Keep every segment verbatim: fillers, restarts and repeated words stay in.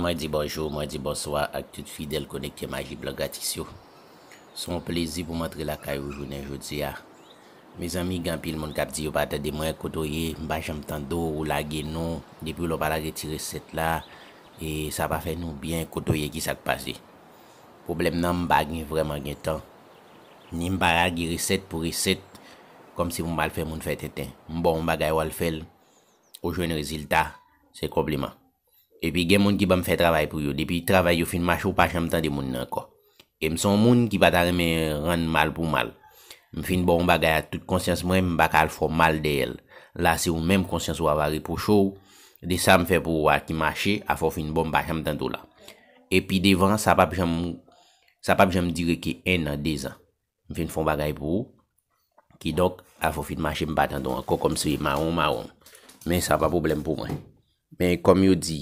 Mwen di bonjou, mwen di bonswa ak tout fidèl konekte Maji Blan Gratis yo. Se yon plezi pou m antre lakay ou jounen jodi a. Mezanmi, gen anpil moun k ap di yo pa tande mwen, kote w ye, m pa janm tande w, ou lage non, depi lè w pa lage ti resèt la, e sa pa fè nou byen, kote w ye, ki sa k pase? Pwoblèm nan, m pa gen vrèman gen tan, ni m pa lage resèt pou resèt, kòmsi pou m al fè moun fè tenten. M ba w yon bagay, w al fè l, ou jwenn rezilta, se konpliman. Epi gen moun ki ban m fè travay pou yo. Depi travay yo fin mache, ou pa janm tande moun nan ankò. E m se yon moun ki pa ta renmen rann mal pou mal. M fin ba w yon bagay ak tout konsyans mwen, m pa ka al fè w mal dèyè l. La, se ou menm konsyans ou a va repwoche w de sa m fè pou ou a ki mache, afè w fin ba w, m pa janm tande w la. Epi devan, sa p ap janm, sa p ap janm dire ke en an, dezan. M fin fè yon bagay pou ou. Kidonk, afè w fin mache, m pa tande w ankò, kòmsi mawon mawon. Men sa pa pwoblèm pou mwen. Men kòm yo di,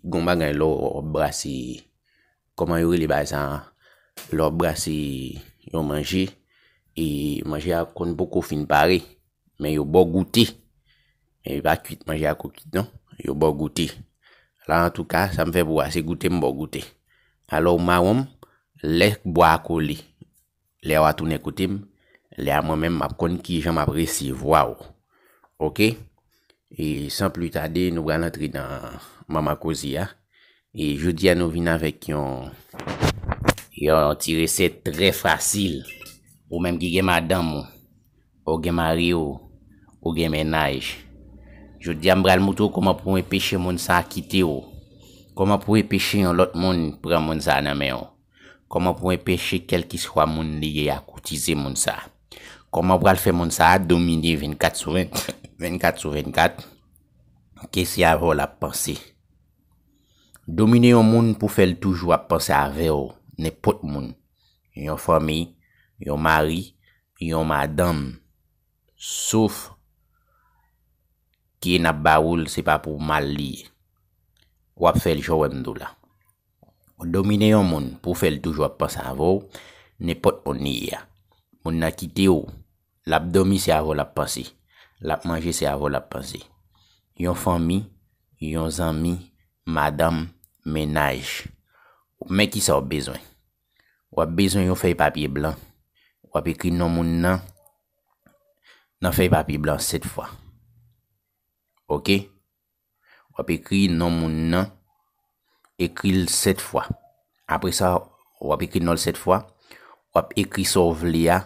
gon bagay lè w ap brase, kòman yo rele bagay sa a? Lè w ap brase yon manje, e manje a konn poko fin pare, men yo ba w goute. Men li pa kwit, manje a ko kwit non, yo ba w goute. La, antouka, sa m fè pou ou a, se goute m ba w goute. Alò, mawon m, lè bwa a kole, lè w a tounen kote m, lè a mwen menm m ap konn kijan m ap resevwa w. Oke? E san pli tade, nou pral antre nan manman koze a. E jodi a, nou vin avèk yon, yon ti resèt trè fasil. Ou menm ki gen madanm ou, ou gen mari w, ou gen mennaj. Jodi a, m pral montre w kòman pou w enpeche moun sa a kite w. Kòman pou w enpeche yon lòt moun pran moun sa a nan men w. Kòman pou w enpeche kèlkeswa moun li ye a koutize moun sa a. Kòman w pral fè moun sa a domine vennkat sou vennkat, vennkat sou vennkat, ke se avè w l ap panse. Domine yon moun pou fè l toujou ap panse avè w, nenpòt moun. Yon fanmi, yon mari, yon madanm. Sof ke n ap ba ou l, se pa pou mal li ye. W ap fè l jan w wè m di w la. Ou domine yon moun pou w fè l toujou ap panse avè w, nenpòt moun li ye a. Moun nan kite w, l ap dòmi, se avè w l ap panse. L ap manje, se avè w l ap panse. Yon fanmi, yon zanmi, madanm, mennaj. Men kisa w bezwen? W ap bezwen yon fèy papye blan. W ap ekri non moun nan nan fèy papye blan sèt fwa. Oke? W ap ekri non moun nan, ekri l sèt fwa. Apre sa, w ap ekri non l sèt fwa. W ap ekri sa w vle a,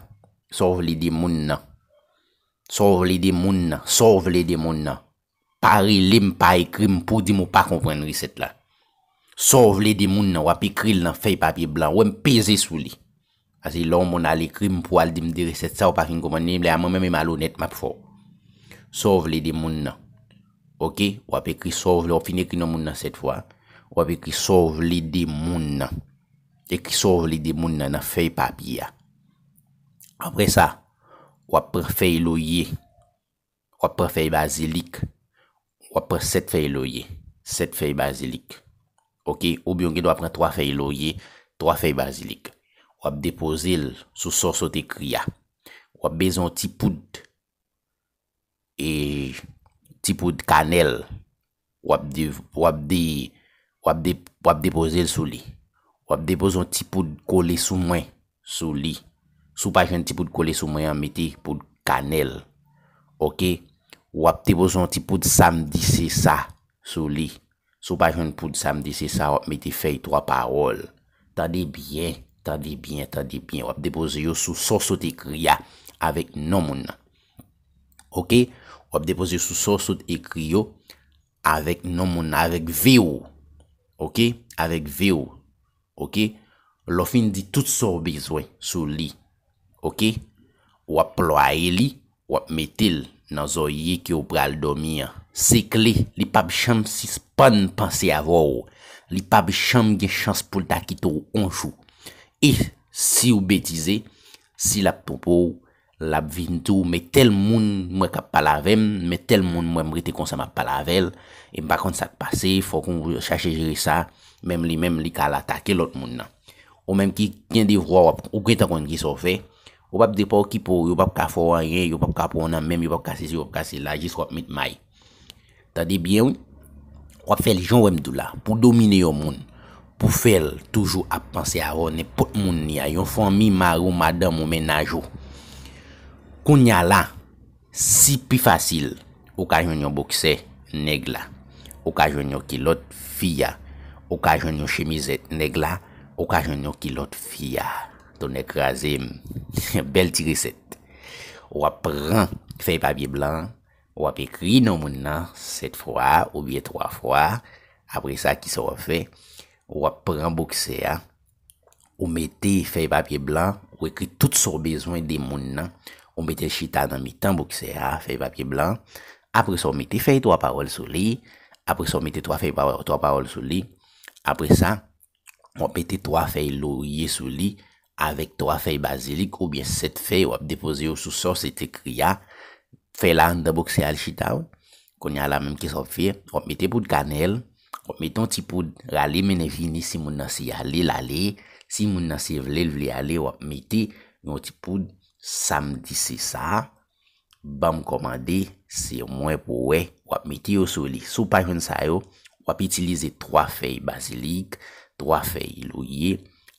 sa w vle de moun nan. Sa w vle de moun nan, sa w vle de moun nan. Pa rele m, pa ekri m pou di m ou pa konprann resèt la. Sa w vle de moun nan, w ap ekri l nan fèy papye blan. Wè m peze sou li. Paske lè yon moun al ekri m pou al di m de resèt sa, ou pa fin konprann li, lè a mwen menm e malonèt m ap fè w. Sa w vle de moun nan. Oke? W ap ekri sa w vle, w ap fin ekri non moun nan sèt fwa. W ap ekri sa w vle de moun nan. Ekri sa w vle de moun nan nan fèy papye a. Apre sa, w ap pran fèy lorye. W ap pran fèy bazilik. W ap pran sèt fèy lorye. Sèt fèy bazilik. Oke? Oubyen w gen dwa pran twa fèy lorye, twa fèy bazilik. W ap depoze l sou sa w sot ekri a. W ap bezwen yon ti poud, e, ti poud kanèl. W ap de, w ap de, w ap de, w ap depoze l sou li. W ap depoze yon ti poud kole sou mwen, sou li. Si w pa jwenn ti poud kole sou mwen an, mete poud kanèl. Oke? W ap depoze yon ti poud sa m di se sa sou li. Si w pa jwenn poud sa m di se sa, w ap mete fèy twa pawòl. Tande byen, tande byen, tande byen. W ap depoze yo sou sa w sot ekri a avèk non moun nan. Oke? W ap depoze sou sa w sot ekri yo avèk non moun nan, avèk vi w. Oke? Avèk vi w. Oke? Lè w fin di tout sa w bezwen sou li, oke? W ap plwaye li, w ap mete l nan zòrye ke w pral dòmi an. Se kle, li p ap janm sispann panse avè w. Li p ap janm gen chans pou l ta kite w on jou. E si w betize, si l ap twonpe w, l ap vin di w, men tèl moun m wè k ap pale avè m, men tèl moun m wè m rete konsa m ap pale avè l, e m pa konn sa k pase, fòk ou chache jere sa, menm li menm li ka al atake lòt moun nan. Ou menm ki gen devwa w ap, ou gentan konn kisa w fè, ou p ap de pa okipe w, yo p ap ka fè w anyen, yo p ap ka pran w nan men m, yo p ap ka sesi, yo p ap ka sela, jis w ap met may. Tande byen wi. W ap fè l jan w wè m di w la. Pou domine yon moun, pou fè l toujou ap panse avè w, nenpòt moun li a, yon fanmi, mari w, madanm ou, mennaj ou. Kounya la, si pi fasil, ou ka jwenn yon boksè nèg la, ou ka jwenn yon kilòt fi a, ou ka jwenn yon chemizèt nèg la, ou ka jwenn yon kilòt fi a. Tonnè kraze m. Bèl ti resèt. W ap pran fèy papye blan an, w ap ekri non moun nan sèt fwa oubyen twa fwa. Apre sa, kisa w ap fè? W ap pran boksè a, ou mete fèy papye blan, ou ekri tout sa w bezwen de moun nan, ou mete l chita nan mitan boksè a, fèy papye blan. Apre sa, w mete fèy twa pawòl sou li. Apre sa, w mete twa fèy pa-, twa pawòl sou li. Apre sa, w ap mete twa fèy lorye sou li, avèk twa fèy bazilik oubyen sèt fèy, w ap depoze yo sou sa w se te ekri a. Fèy la anndan boksè a l chita, wi. Kounya la menm, kisa w ap fè? W ap mete poud kanèl, w ap mete yon ti poud rale mennen vini, si moun nan se ale, l ale, si moun nan se vle, l vle ale, w ap mete yon ti poud sa m di se sa, ban m kòmande, se mwen pou wè, w ap mete yo sou li. Si w pa jwenn sa yo, w ap itilize twa fèy bazilik, twa fèy lorye,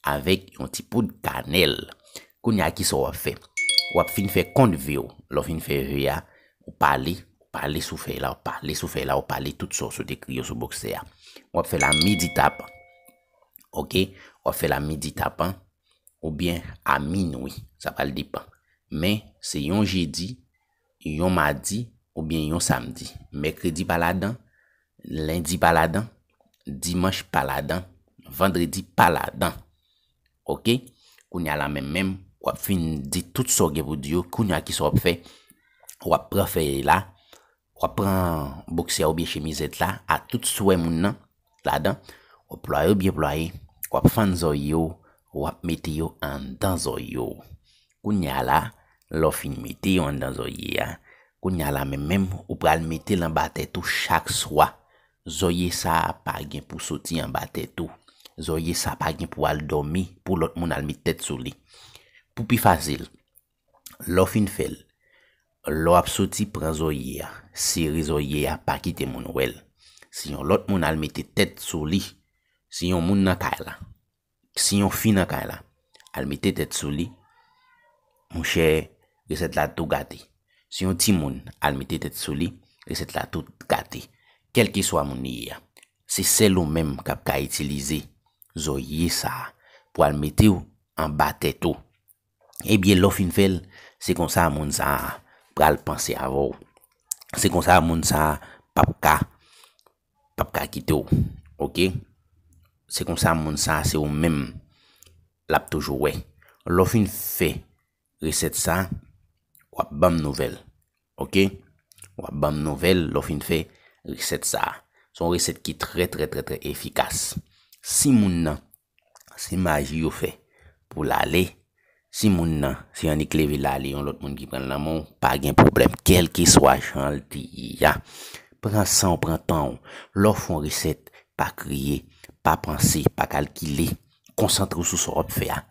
avèk yon ti poud kanèl. Kounya, kisa w ap fè? W ap fin fè kont ve w. Lè w fin fè ve a, ou pale, ou pale sou fèy la, ou pale sou fèy la, ou pale tout sa w sot ekri yo sou boksè a. W ap fè l a midi tapan. Oke? W ap fè l a midi tapan, oubyen a minwi. Sa pral depann. Men, se yon jedi, yon madi, oubyen yon samdi. Mèkredi pa ladan, lendi pa ladan, dimanch pa ladan, vandredi pa ladan. Oke? Kounya la menm menm, w ap fin di tout sa w gen pou di yo. Kounya, kisa w ap fè? W ap pran fèy la, w ap pran boksè oubyen chemizèt la, a tout swè moun nan, ladan, w ap plwaye yo byen plwaye, w ap fann zòrye yo, w ap mete yo anndan zòrye yo. Kounya la, lè w fin mete yo anndan zòrye a, kounya la menm menm, ou pral mete l anba tèt ou chak swa. Zòrye sa a pa gen pou soti anba tèt ou. Zòrye sa a pa gen pou al dòmi, pou lòt moun al met tèt sou li. Pou pi fasil, lè w fin fè l, lè w ap soti pran zòrye a, sere zòrye a, pa kite moun wè l. Si yon lòt moun al mete tèt sou li, si yon moun nan kay la, si yon fi nan kay la, al mete tèt sou li, monchè, resèt la tou gate. Si yon timoun al mete tèt sou li, resèt la tou gate. Kèlkeswa moun li ye a, se sèl ou menm k ap ka itilize zòrye sa a pou al mete w anba tèt ou. Ebyen, lè w fin fè l, se konsa moun sa a pral panse avè w. Se konsa moun sa a p ap ka, p ap ka kite w. Oke? Se konsa moun sa a, se ou menm l ap toujou wè. Lè w fin fè resèt sa a, w ap ban m nouvèl. Oke? W ap ban m nouvèl lè w fin fè resèt sa a. Se yon resèt ki trè, trè, trè, trè efikas. Si moun nan, se maji yo fè pou l ale, si moun nan, se annik leve l ale, yon lòt moun ki pran l nan men w, pa gen pwoblèm, kèlkeswa jan l te ye a. Pran san w, pran tan w. Lè w fè yon resèt, pa kriye, pa panse, pa kalkile. Konsantre w sou sa w ap fè a.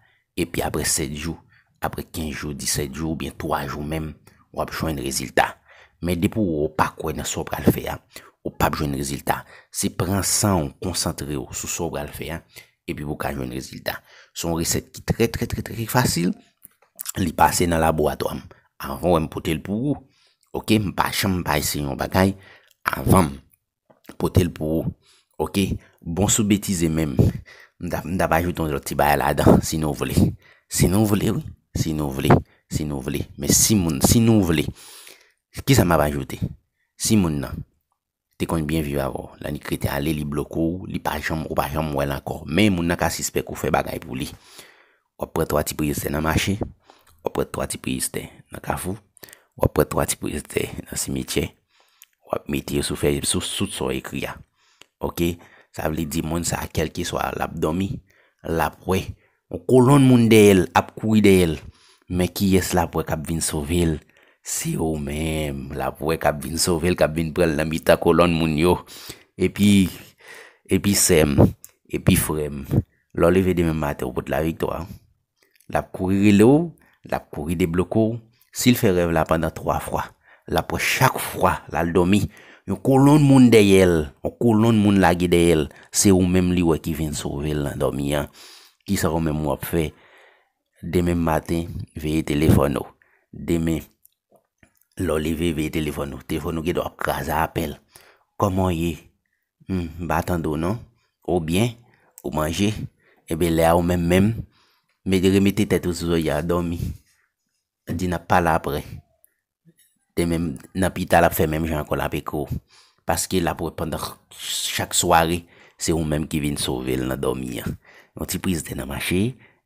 Epi apre sèt jou, apre kenz jou, disèt jou, oubyen twa jou menm, w ap jwenn rezilta. Men depi w wè w pa kwè nan sa w pral fè a, ou p ap jwenn rezilta. Se pran san w, konsantre w sou sa w pral fè a, epi pou w ka jwenn rezilta. Se yon resèt ki trè, trè, trè, trè fasil. Li pase nan laboratwa m. Avan w wè m pote l pou ou. Oke, m pa janm pa eseye yon bagay avan m pote l pou ou. Oke? Bon, sou betize menm, m t ap, m t ap ajoute yon lòt ti bagay ladan, si nou vle. Si nou vle, wi. Si nou vle. Si nou vle. Men si moun, si nou vle, kisa m ap ajoute? Si moun nan te konn byen viv avè w, l annik rete ale, li bloke w, li pa janm, ou pa janm wè l ankò. Men moun nan ka sispèk ou fè bagay pou li. W ap pran twa ti priz tè nan mache, w ap pran twa ti priz tè nan kafou, w ap pran twa ti priz tè nan simityè, w ap mete yo sou fèy, sou, sou sa w ekri a. Oke? Sa vle di moun sa a, kèlkeswa l ap dòmi, l ap wè yon kolonn moun dèyè l, ap kouri dèyè l. Men kiyès l ap wè k ap vin sove l? Se ou menm l ap wè k ap vin sove l, k ap vin pran l nan mitan kolonn moun yo. Epi, epi sè m, epi frè m, lè w leve demen maten, ou pot laviktwa. L ap kouri rele w, l ap kouri debloke w. Si l fè rèv la pandan twa fwa, l ap wè chak fwa l al dòmi, Yon kolonn moun dèyè l, yon kolonn moun lage dèyè l, se ou menm li wè ki vin sove l nan dòmi an. Kisa ou menm w ap fè? Demen maten, veye telefòn ou. Demen, lè w leve, veye telefòn ou. Telefòn ou gen dwa ap kraze apèl. Kòman w ye? Hmm, m pa tande w non. Ou byen? Ou manje? Ebyen, lè a ou menm menm, mete, remete tèt ou sou zòrye a, dòmi. Di n ap pale apre. Demen, nan pita, l ap fè menm jan ankò, l ap ekri w. Paske l ap wè pandan chak sware, se ou menm ki vin sove l nan dòmi an. Yon ti priz tè nan mache,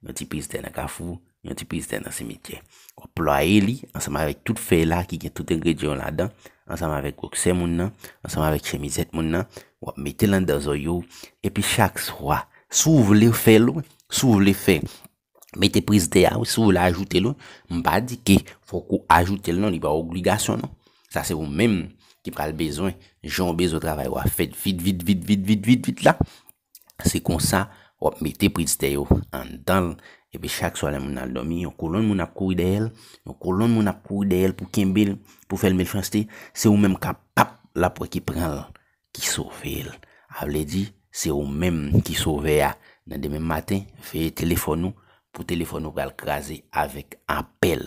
yon ti priz tè nan kafou, yon ti priz tè nan simityè. W ap plwaye li ansanm avèk tout fèy la ki gen tout engredyan yo ladan, ansanm avèk boksè moun nan, ansanm avèk chemizèt moun nan, w ap mete l anndan zòrye w, epi chak swa, si w vle fè l, si w vle fè, mete priz tè a, si w vle ajoute l, m pa di ke fòk ou ajoute l non, li pa obligasyon non. Sa se ou menm ki pral bezwen, jan w bezwen travay ou a fèt vit, vit, vit, vit, vit, vit, vit la. Se konsa, w ap mete priz tè yo anndan l, epi chak swa lè moun nan al dòmi, yon kolonn moun ap kouri dèyè l, yon kolonn moun ap kouri dèyè l pou kenbe l, pou fè l mechanste, se ou menm k ap pap, l ap wè ki pran l, ki sove l. A vle di, se ou menm ki sovè a. Nan demen maten, veye telefòn ou, pou telefòn ou pral kraze avèk apèl.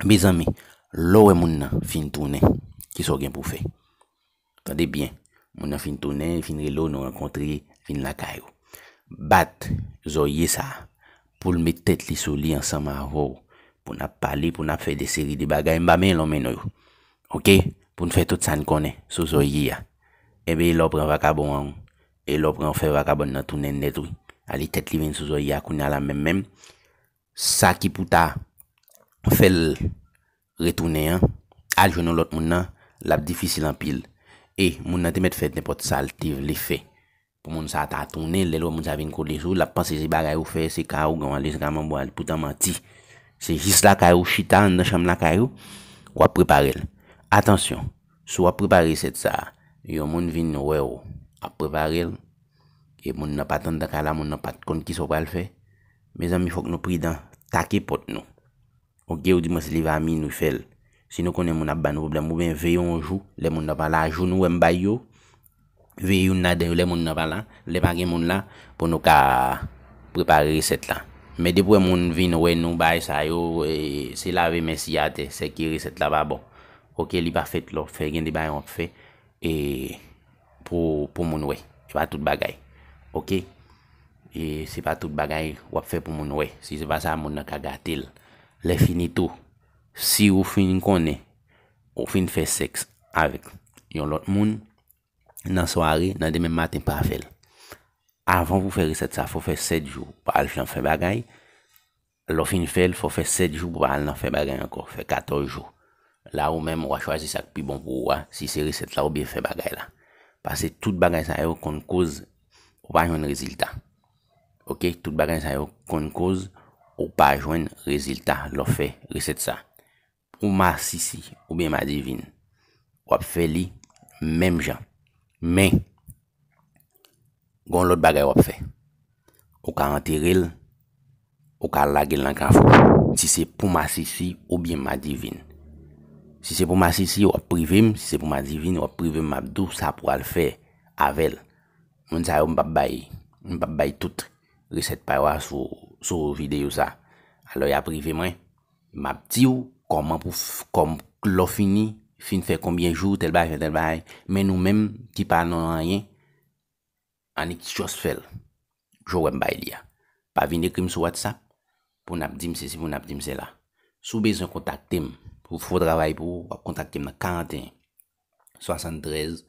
Mezanmi, lè w wè moun nan fin tounen, kisa w gen pou w fè? Tande byen, moun nan fin tounen, fin rele w, nou rankontre, vin lakay ou. Bat zòrye sa a pou l met tèt li sou li ansanm avè w, pou n ap pale, pou n ap fè de seri de bagay, m pa menm lòmen nou yo. Oke? Pou n fè tout sa n konnen sou zòrye a. Ebyen, e lè w pran vakabon an, e lè w pran fè vakabon nan tounen nèt, wi. Ale tèt li vin sou zòrye a, kounye a la menm menm. Sa ki pou ta fè l retounen an, al jwenn yon lòt moun nan, l ap difisil anpil. E moun nan te mèt fè nenpòt sa l te vle fè. Pou moun sa ta tounen, lè l wè moun sa vin kole sou, l ap panse se bagay ou fè, se ka ougan w ale, se ka manbo w ale, poutan manti. Se jis lakay ou chita, anndan chanm lakay ou, w ap prepare l. Atansyon, si w ap prepare resèt sa a, yon moun vin wè w ap prepare l, e moun nan pa t anndan kay la, moun nan pa t konn kisa w pral fè, mezanmi, fòk nou pridan, take pòt nou. Oke, ou di mwen se leve a minwi fè l. Si nou konnen moun ap ba nou pwoblèm, oubyen veye yon jou, lè moun nan pa la, jou nou wè m bay yo, veye youn ladan yo lè moun nan pa la, lè pa gen moun la, pou nou ka prepare resèt la. Men depi w wè moun vin wè nou bay sa yo, e, se lave men si atè, sèke resèt la pa bon. Oke, li pa fèt lè w fè, gen de bagay w ap fè, e, pou, pou moun wè. Se pa tout bagay. Oke? E se pa tout bagay w ap fè pou moun wè. Si se pa sa, moun nan ka gate l. Lè fini tou, si ou fin konnen, ou fin fè sèks avèk yon lòt moun nan sware, nan demen maten, pa fè l. Avan pou fè resèt sa, fò fè sèt jou, pa al nan fè bagay. Lè w fin fè l, fò fè sèt jou pou pa al nan fè bagay ankò, fè katòz jou. La ou menm, w a chwazi sa k pi bon pou ou a, si se resèt la oubyen fè bagay la. Paske tout bagay sa yo konn koz ou pa jwenn rezilta. Oke, tout bagay sa yo konn koz ou pa jwenn rezilta lè w fè resèt sa. Pou masisi oubyen madivin, w ap fè li menm jan. Men, gen yon lòt bagay w ap fè. Ou ka antere l, ou ka lage l nan kafou. Si se pou masisi oubyen madivin. Si se pou masisi, w ap prive m. Si se pou madivin, w ap prive m, m ap di w sa pou w al fè avè l. Moun sa yo, m p ap bay, m p ap bay tout resèt pa yo a sou, sou videyo sa. Alò, y a prive mwen, m ap di w kòman pou f-, kòm lè w fini, fin fè konbyen jou, tèl bagay, fè tèl bagay. Men nou menm ki pa nan anyen, annik just fè l. Jan w wè m bay li a. Pa vin ekri m sou WhatsApp pou n ap di m sesi, pou n ap di m sela. Si w bezwen kontakte m pou fè travay pou ou, w ap kontakte m nan karanteyen, swasanntrèz,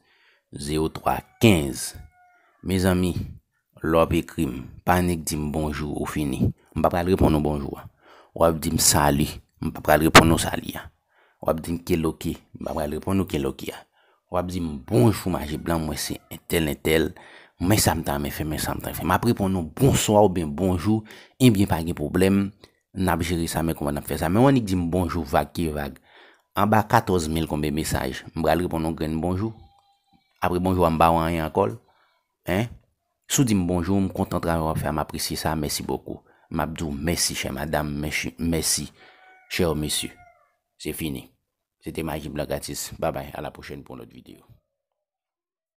zewo twa, kenz. Mezanmi, lè w ap ekri m, pa annik di m bonjou ou fini. M pa pral reponn ou bonjou a. W ap di m sali, m pa pral reponn ou sali a. W ap di m keloke, m pa pral reponn ou keloke a. W ap di m bonjou mache blan, mwen se entèl entèl, men sa m ta renmen fè, men sa m ta renmen fè. M ap reponn ou bonswa oubyen bonjou, ebyen pa gen pwoblèm, n ap jere sa, men kòman n ap fè sa. Men w annik di m bonjou vag ki vag. Anba katòz mil konbyen mesaj, m pral reponn ou grenn bonjou. Apre bonjou a, m ba ou anyen ankò l. Hein? Si w di m bonjou, m kontan travay w ap fè a, m apresye sa, mèsi bokou. M ap di w mèsi, chè madanm, mèsi, mèsi, chè mesye. Se fini. Se te Maji Blan Gratis. Babay, a la pwochèn pou yon lòt videyo.